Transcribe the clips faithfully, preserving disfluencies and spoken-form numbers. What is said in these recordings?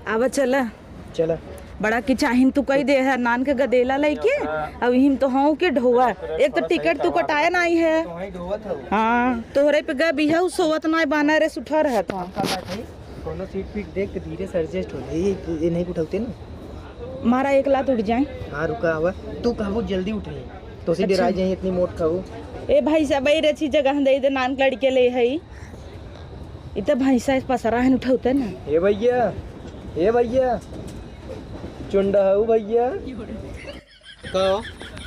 आवा चला। चला। बड़ा किचाहिन तू कई दे है, नान के गदेला लइके, अब हिम तो हूँ के ढोवा। एक तो टिकट तू कटाया नाहीं है। तो वहीं ढोवत हूँ। हाँ, तोहरे पे गबी है, उ सोवत नाहीं, बाना रे सुठा रहत हूँ। हम का बात है, कोनो सीट पीट देख के धीरे से एडजस्ट हो जाई, ये, ये नहीं उठौते ना। मारा एक लात उठ जाए। हाँ, रुका आवा, तू कहबू जल्दी उठे, तो सीधे अच्छा। राज यहीं इतनी मोट खाऊ। ए भाई साहब, ए रची जगह दे दे, नान लड़के ले है। इ त भैंसा इस पसरा है, उठौते ना। ए भैया, ए भैया, चुंडहू भैया। कहो,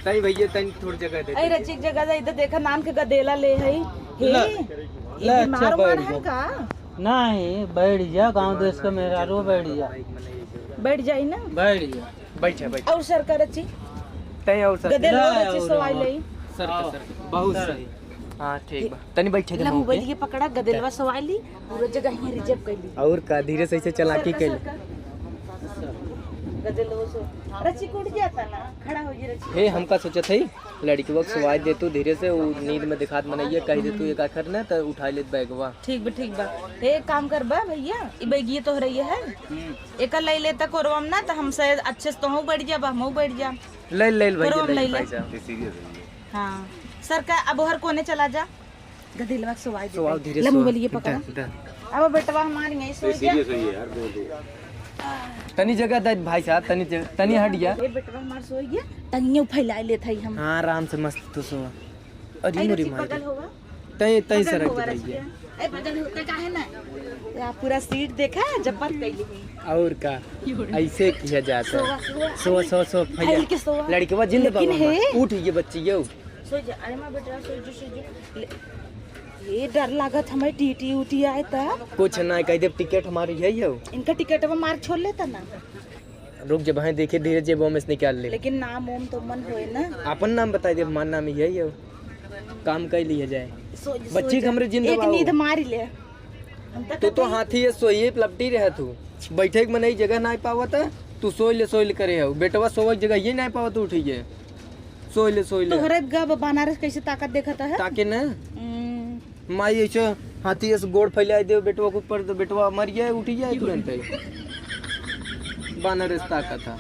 तनी भैया, तनी थोड़ी जगह दे अरे दे। रचिक जगह दे, इधर देखा, नान के गदेला ले है। हे, ला, ये ला, बीमार अच्छा, उमार बैठ है जा। का? नहीं, बैठ जा, गाँव देश का मेहरारू, बैठ जा। बैठ जाई ना। बैठ जा। बैठा, बैठा। और सर का रची? तय और सर। गदेला ला, रची और, सवाई और। ले। सर का, सर का। बहुत सही। हाँ, ठीक बा। तनी बैठे दे ला, मुँह पे। मोबाइल ये पकड़ा, गदेलवा सवाई ली, पूरा जगह यहाँ रिजर्व कर ली। और का, धीरे से ऐसे चालाकी सर का, कैली। सर का। गदेलवा सो-, रची उठ जाता ना, खड़ा हो गई रची। हे, हमका सोचत है, लड़कवा के सवाई दे तू धीरे से, उ नींद में दिखात मनइया, कह दे तू एक आखर ना, त उठा लेत बैगवा। ठीक बा, ठीक बा। एक काम कर बा भैया, ई बैगिए तोहरे है। हम्म। एकर ले लेता कोरवा में ना, त हमसे अच्छे से तोहू बैठ जा, हमहू बैठ जा। ले, ले, भैया, कोरवा में ले, ले ले। भाई साहब। ये सीरियस है ये। हाँ। सर का अब हर कोने चला जा। गदेलवा के सोवाई दे सोवाओ भाई। धीरे ले सोवाओ। मोबाइल ये पकड़ा। दा, दा। अब बेटवा हमार यहीं सो ये जा। सीरियस है ये यार, बोल दो। तनी जगह दे भाई साहब, तनी जगह, तनी हट जा। ए बेटवा हमार सो गया, तनियो फैलाए लेत हई हम। हाँ, आराम से मस्त तू सो। अरे अरे मोरी रचिक माई बगल रे। होवा। तई, तई बगल सरक होवा दे रचिक भैया। के। ए बगल होता काहे ना? या पूरा सीट देखा है, जब्बर कैली है। और का? ऐसे किया जाता है। सोवा, सोवा। सोवा, सोवा, सोवा, भैया। फैल के सोवा। लड़कवा जिंद लेकिन बाबा है। हमार। उठ ये बच्ची यो। सो जा, अरे माँ बेटा, सो जो, सो जो। ले, ये डर लागत हमें टीटी उटी आए त। कुछ ना, कह दे टिकट हमारी है यो। इनका टिकटवा मार छोड़ लेता ना। रुक, जब हैं देखे धीरे जेबो में से निकाल ले। लेकिन नाम ओम तो मन होए ना। अपन नाम बताई दे, हमार नाम यही है। काम कर लिया जाए। सो-, बच्ची सोच, के हमरे जिंदा एक बाबू। नींद मारी ले। हम तक तू तो कभी हाथी है, सोइए लपटी रहे तू। बैठे के मनई जगह ना पावत है, तू सोई ले, सोई ले करे हो। बेटवा सोवे के जगह ये ना पावत, उठी है। सोई ले, सोई ले। तोहरे गब बनारस कैसे ताकत देखत है? ताके ना। हम्म। माई ऐसे हाथी ऐसे गोड़ फैलाए दे बेटवा के ऊपर, तो बेटवा मर जाए, उठ जाए तुरंत ही। बानर ऐसे ताकत है।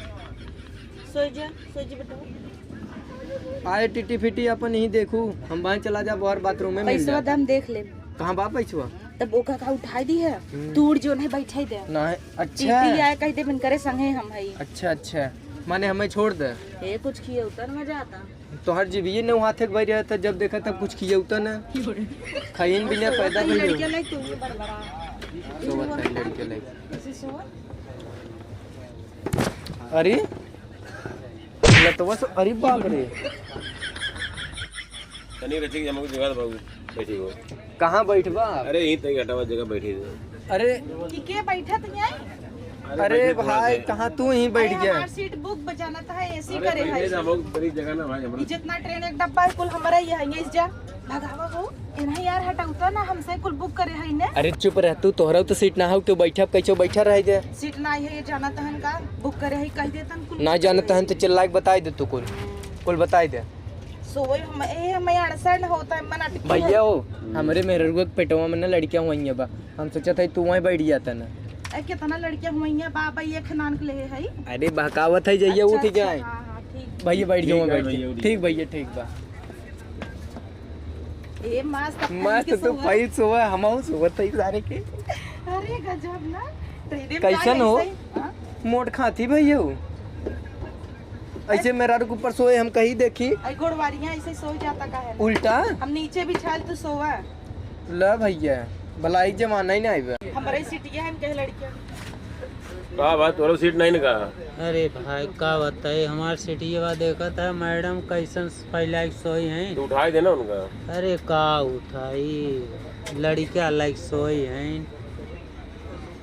सो जा, सो जा बेटवा। आए टिटी फिटी अपन ही देखू, हम बाहर चला जा, बाहर बाथरूम में मिल पैसवा जा। दम देख ले। कहाँ बा पैसवा? तब ओका का उठाई दी है, हम्म। तू उड़ जो नहीं बैठाई दे। नहीं, अच्छा। टीटी आए कह दे, "बिन करे संगे हम हई।" अच्छा, अच्छा, माने हमें छोड़ दे। ए, कुछ किए उतर मजा आता। तोहर जीभिये ने हाथे के बैठ रहे था, जब देखा तब कुछ किए उतर ना। खाइन बिना पैदा भइल हो। लड़के लाइक तू ये बड़बड़ा। सोवत है लड़के लाइक। ऐसे सोवत। अरे, लतवा से, अरे बाप रे। तनी रचिक जमा के जगह बाबू, बैठी हो। कहाँ बैठबा? अरे, यहीं तई घटावा जगह बैठी हो। अरे। कि के बैठत है? अरे, अरे बैठे थोड़ा भाई, से। कहाँ तू ही बैठ अरे, गया? हमार सीट बुक बजाना था, एसी अरे, करे बैठे है। जा, बहुत बड़ी जगह ना भाई, हमरा। ई जितना ट्रेन एक डब्बा है, कुल हमरा ही है, यहीं जा। भगावा हो, इन्हें यार हटाऊ तो ना, हमसे कुल बुक करे है ने। अरे चुप रह तू, तोहरा तो सीट ना हो, तू बैठा, कैसे बैठा रह जा? सीट ना है, ये जाना तहन का, बुक करे है, कह देतन कुल ना बुक जानत करे हन है। तो चिल्ला के बताई दे तू कुल, कुल बताई दे। सोए हम, ए, हमें अड़सन होता है, मन अटकी भैया है। हो, हमरे मेहररुआ के पेटवा में ना लड़कियां हुई बा, हम सोचत है तू वहीं बैठ जाता ना। ए, कितना लड़कियां हुई हैं, बाबा ये खनान के ले है। अरे बहकावत है, जइया अच्छा, उठ अच्छा, जाए। हाँ, हाँ, ठीक। भैया बैठ जाओ, ठीक है, बैठ भैया, जाओ। उठ ठीक जाओ। भैया, ठीक बा। ए, मस्त मस्त तू सोवा। पैर सोवा, हमहू सोवत है सारे के। अरे गजब ना। ट्रेन में कैसन हो? ऐसे ही, हाँ? मोट खाती भैया हो। ऐसे मेहरारू के ऊपर सोए हम कहीं देखी। आई गोड़वारियां ऐसे सो जाता का है ना? उल्टा? हम नीचे बिछाल तू सोवा। ला भैया, भलाई जमाना ही ना आइबा। हमारे सीटिया है, हम कहे लड़कियां। का बात, तोरो सीट नहीं ना का? अरे भाई, का बताई, हमार सीटिया बा, देखत है मैडम कैसन फैलाइक सोई हैं। तो उठाई देना उनका। अरे का उठाई, लड़किया लाइक सोई हैं,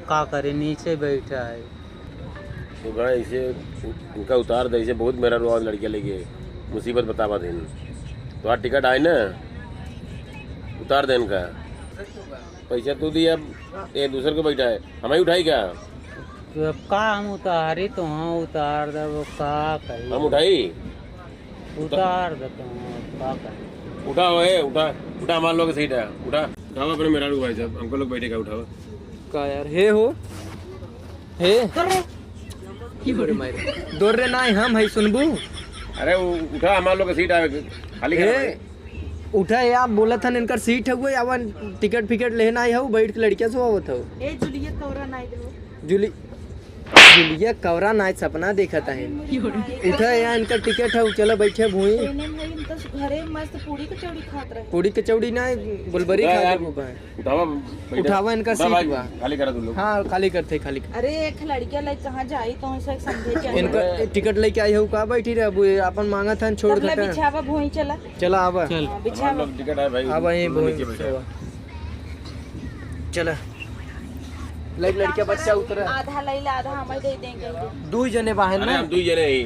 का करे, नीचे बैठा है। तो कहा, इसे, इनका उतार दे, इसे बहुत मेहरारू लड़किया लेके मुसीबत बतावा देन। तो आज टिकट आए ना, उतार दे इनका। पैसा तू दिया, ये दूसर को बैठा है, हम ही उठाई क्या? तो अब का हम उतारी, तो हाँ उतार दे, वो का कही? हम उठाई? उतार दे, तो हाँ, का कही? उठा, ओए, उठा, उठा, हमारे लोग सीट है, उठा। उठाओ अपने मेहरारू भाई साहब, हमको लोग बैठे का उठाओ। का यार, हे हो? हे? दौड़ रे। दौड़ रे नाहीं, हम है, सुनबू? अरे, उ-, उठा, हमार लोग के सीट आवे, खाली करा ए, भाई। उठा यार, बोलत हन, इनकर सीट हउए, आवा, टिकट फिकट लेहे नाहीं हउ, बैठ के लड़किया से आवत हउ। ए, जूलिया कौरा नाहीं दे। जूली-, जूलिया कौरा नाहीं, सपना देखत है। अरे, उठा यार, इनकर टिकट हउ, चला बैठे भुई। ट्रेने में है, हम तो घरे मस्त पूड़ी कचौड़ी खात रहे। पूड़ी कचौड़ी नाहीं, बुलबरी उठा खा यार। के भूखा है। उठावा, बैठा। उठावा, इनका उठा सीट भाई, बा। खाली करा तुम लोग। हाँ, खाली करते, खाली कर। अरे, एक लड़किया लइके कहाँ जाई, तो ऐसे समझे क्या? इनका टिकट लइके आई हउ, का बैठी रहे? अब ये आपन मांगत हन, छोड़ तब ले खटा। बिछावा, भोई चला। चला, आवा। चल। हाँ, बिछावा। हमार लोग टिकट है भाई, आवा, यहीं तुम लोग भोई नीचे बैठो। चला। लइके लड़किया बच्चा उतरा। आधा लइला, आधा हमें दे देंगे। दुइ जने बाहर अरे, ना। हम दुइ जने ही।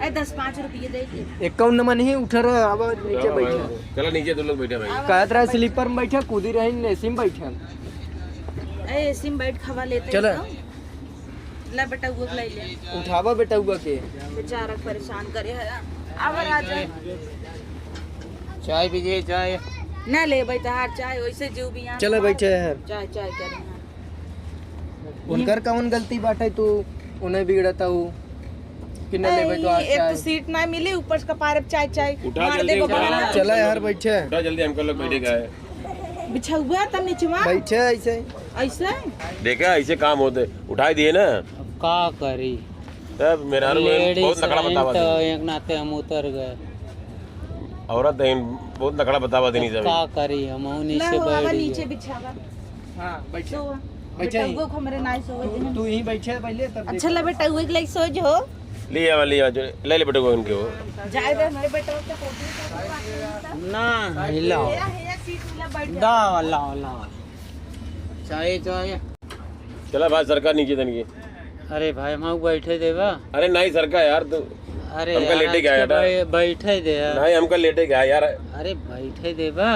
ए, दस पाँच रुपये दे दे। एक कौन नमन ही उठा रहा, अब नीचे उठाओ बैठा। भाई। चला नीचे तुम लोग बैठा भाई। अब कहत रहा बैठ। स्लीपर में बैठा, कूदी रही, एसी में बैठा। ए, एसी में बैठ, खवा लेते चला। हैं तो। ले बेटा, वो ले ले। उठावा बेटा, वो के। बेचारा परेशान करे है। अब राजा। चाय पीजिए, चाय। ना लेबै तहार चाय, वैसे जीव बियान चला तहार। बैठे हैं। चाय, चाय करे हैं। उनकर कौन गलती बाटे, तू उन्हें बिगड़ता हूँ कि न लेबे तो आज एक तो चाय। सीट ना मिली, ऊपर से कपारे पे चाय चाय उठा मार जल्दी, दे उठा। बगल में। चला यार, बैठे। उठा जल्दी, हमको लोग बैठे का है। बिछौआ तब नीचवा। बैठे ऐसे। ऐसे? देखा, ऐसे काम होते, उठाई दिए ना। अब का करी? तब मेहरारू लेडीज बहुत नखड़ा हैं बतावा तो देनी। एक नाते हम उतर गए। औरत हैं, बहुत नखड़ा बतावा देनी अब सब। का करी, हम नीचे लो, आवा बैठ नीचे गए। बिछावा। हाँ, बैठे। सो, बैठे ही। बेटउआ को हमरे नाई सोवे तू, देहन। तू ही बैठे पहले, तब अच्छा, देखो। ला बेटउआ के लाइक सो जो। ले आवा, ले आवा, जो, ले ले बेटउआ उनके हो। जाए दे हमरे बेटउआ के फोटो। ना, हिलाओ। हेया, हेया, सीट मिला, बैठ जा। लाओ, लाओ, लाओ। चाय, चाय। चला भाई, सरकार नीचे तन की। अरे भाई, हम बैठे देबा। अरे नहीं सरकार यार, तू अरे हमका यार, लेटे आज गया के था। भाई, बैठे दे यार। नहीं, हमका लेटे गया यार। अरे बैठे देबा।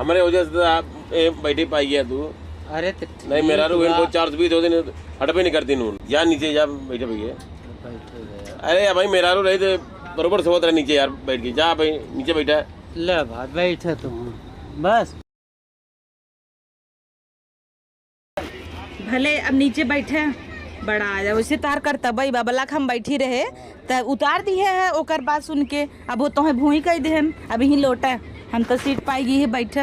हमरे वजह से तो आप, ए, बैठे पाई गया तू। अरे तो नहीं, ठीक मेहरारू बा। बहुत चार सौ बीस होते नहीं, हटबे नहीं करती नून। जा नीचे जा, बैठे भैया। बैठे दे यार। अरे यार भाई, मेहरारू रही तो बरोबर सोवत रहे नीचे यार, बैठ के। जा भाई, नीचे बैठा। ले भाई, बैठे तू। बस। भले अब नीचे बैठे, बड़ा आया। वैसे तोहार करतबई बा, बला के हम बैठी रहे, त उतार दिहे है, ओकर बात सुन के अब वो तोहे भूई कह देहन, अब यहीं लोटा, हम तो सीट पाई गई है बैठे।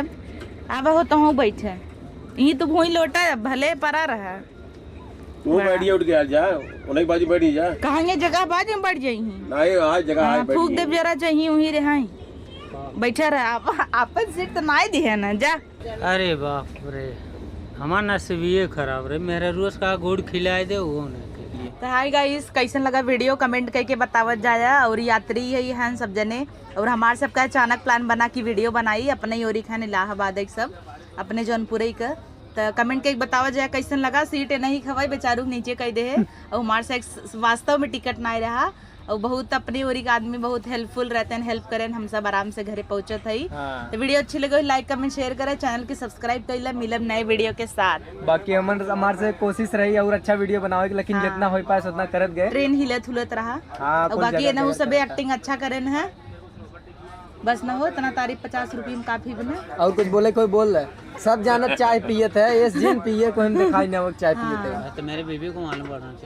आवा हो तोहू बैठे, यहीं तो भूई लोटा, भले परा रहा। तू हाँ। बैठ जा, उठ के आ जा, उन्हीं के बाजू बैठ जा। कहाँ ये जगह बाजू में बैठ जाई ही? नहीं, आज जगह हाँ, है, बैठ फूक गई। देब जरा, जहीं वहीं रहाई। बैठा रहा, आप, आपन सीट तो नाई दिहे ना, जा। अरे बाप रे, हमार नसीबिये खराब रे, मेहरारुआ से कहा गुड़ खिलाए दे, वो नहीं के लिए। तो हाय गाइस, कैसन लगा वीडियो, कमेंट करके बतावत जाया। और यात्री यही हैं सब जने, और हमार सबका अचानक प्लान बना कि वीडियो बनाई, अपने ही ओरी खान इलाहाबाद एक सब, अपने जौनपुरे का। तो कमेंट करके बतावत जाया कैसन लगा। सीट नहीं खवाई, बेचारू के नीचे कह दे है, और हमार से एक स-, वास्तव में टिकट ना रहा। और बहुत अपने ओरी के आदमी बहुत हेल्पफुल रहते हैं, हेल्प करें, हम सब आराम से घरे पहुँचत हई। हाँ। तो वीडियो अच्छी लगे, लाइक, कमेंट, शेयर करें, चैनल के सब्सक्राइब कर ले। मिलब नए वीडियो के साथ। बाकी हमन, हमार से कोशिश रही और अच्छा वीडियो बनावे के, लेकिन हाँ। जितना हो पाए उतना करत गए। ट्रेन हिलत हुलत रहा। हाँ, और कुल बाकी जगह एनहू जगह सबे करत एक्टिंग अच्छा करें हैं। बस ना हो, इतना तारीफ पचास रुपये में काफी बना। और कुछ बोले, कोई बोल रहे, सब जानत चाय पियत है, एस जिन पिए, कोई हम दिखाई ना हो चाय पियत है। हाँ। तो मेरे बीबी को मालूम पड़ना चाहिए।